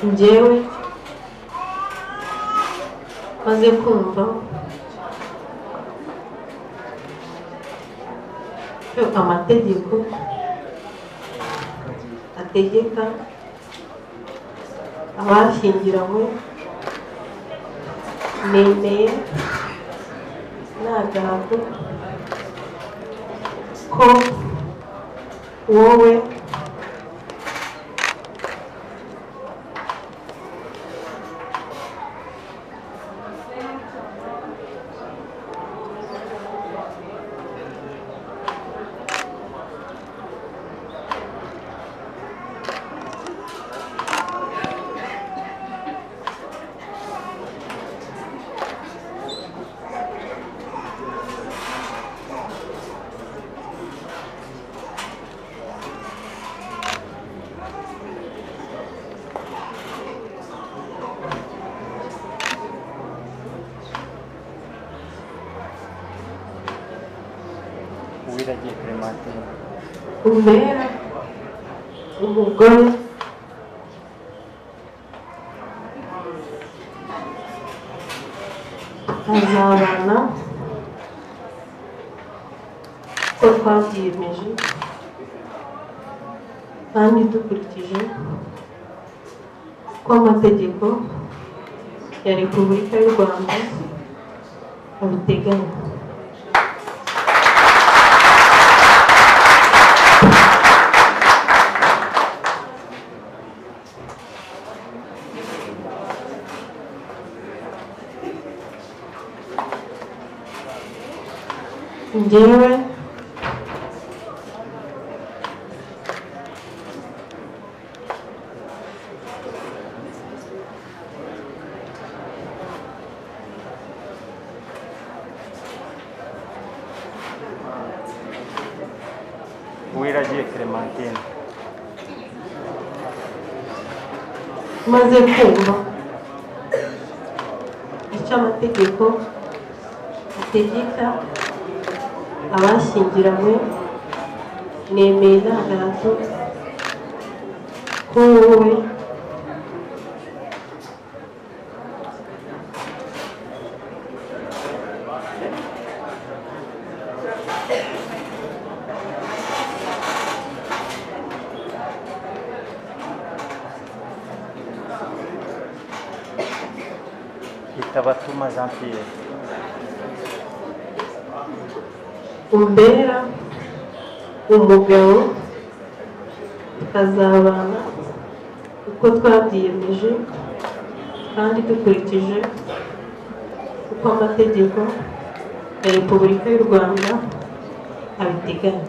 Njyewe maze kumva ko amategeko ategeka abashyingiranywe, nemeye nta gahato ko wowe Uwiragiye Clementine. Umbera umugore tukazabana uko twabyiyemeje kandi dukurikije uko amategeko ya Repubulika y'u Rwanda abiteganya. Njyewe Uwiragiye Clementine. Maze kumva icyo amategeko ategeka abashyingiranywe, nemeye nta gahato ko wowe Itabatuma Jean Pierre. Umbera umugabo tukazabana uko twabyiyemeje kandi dukurikije uko amategeko ya Repubulika y'u Rwanda abiteganya.